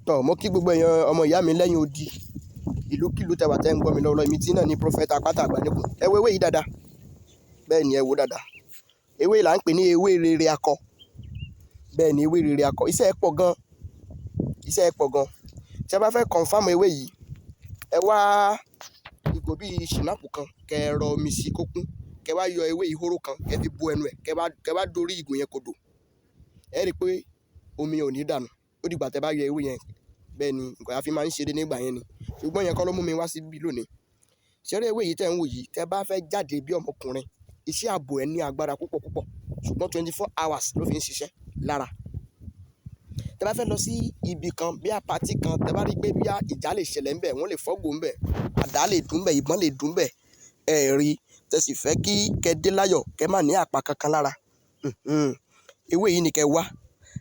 Tọ́ mo kí gbogbo èèyàn ọmọ ìyá mi lẹ́yìn odi, ìlúkìlú tẹwà tẹ́ ń gbọ́ mi lọ́wọ́. Èmi tí náà ni Prophet Apata Àgbáníkù. Ẹ wo ewé yìí dáadáa. Bẹ́ẹ̀ ni, ẹ wo dáadáa. Ewé là ń pè ní ewé rere akọ. Bẹ́ẹ̀ ni, ewé rere akọ. Iṣẹ́ ẹ pọ̀ gan. Iṣẹ́ ẹ pọ̀ gan. Tí ẹ bá fẹ́ confirm ewé yìí, ẹ wá ìgò bí ṣìnáàpù kan, kẹ rọ omi sí kó kún, kẹ wá yọ ewé ìhóró kan, kẹ fi bo ẹnu ẹ̀, kẹ wá dórí ìgò yẹn kodò. Ẹ rí i pé omi ò ní dànù. Ó dìgbà tẹ bá yọ ewé yẹn. Bẹ́ẹ̀ ni, nǹkan a fi máa ń ṣeré nígbà yẹn ni. Ṣùgbọ́n ìyẹn kọ́ ló mú mi wá síbí lónìí. Ṣé rí ewé yìí tẹ́ ń wò yìí, tẹ bá fẹ́ jáde bí ọmọkùnrin, iṣẹ́ ààbò ẹ ní agbára púpọ̀ púpọ̀. Ṣùgbọ́n 24 hours ló fi ń ṣiṣẹ́ lára. Tẹ bá fẹ́ lọ sí ibi kan bí a party kan, tẹ bá rí pé bí ìjà lè ṣẹlẹ̀ ńbẹ̀, wọ́n lè fọ́go ńbẹ̀, àdá lè dùn ńbẹ̀, ìbọn lè dùn ńbẹ̀. Ẹ rí, tẹ sì fẹ́ kí kẹ dé láyọ̀, kẹ má ní àpá kankan lára. Ewé yìí ni kẹ wá.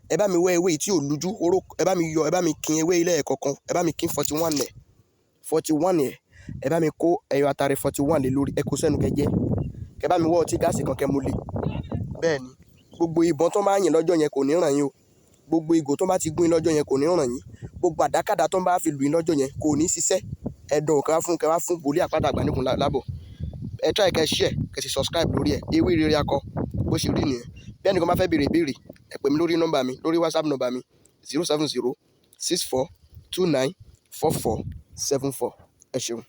Ẹ bá mi wá ewé yìí tí ò lújú, oró, ẹ bá mi yọ, ẹ bá mi kin ewé yìí lẹ́ẹ̀kọ̀kan. Ẹ bá mi kín 41 ẹ̀, 41 ẹ̀. Ẹ bá mi kó ẹyọ atare 41 lé lórí, ẹ kó sẹ́nu kẹ jẹ. Kẹ bá mi wá ọtí gáàsì kan kẹ mú lé. Bẹ́ẹ̀ ni, gbogbo ìbọn tó bá yìn lọ́jọ́ yẹn kò ní ràn yín o. Gbogbo ìgò tó bá ti gún yín lọ́jọ́ yẹn kò ní ràn yín. Gbogbo àdákàdá tó bá fi lù yín lọ́jọ́ yẹn kò ní ṣiṣẹ́. Ẹ dán kẹ wá fún wòlíì Àpáta Àgbáníkù lábọ̀. Ẹ try kẹ share, kẹ sì subscribe lórí ẹ̀. Ewé rere akọ, bó ṣe rí nìyẹn. Bí ẹnìkan bá fẹ́ béèrè ìbéèrè, ẹ pè mí lórí nọ́mbà mi, lórí WhatsApp nọ́mbà mi, 07064294474. Ẹ ṣeun.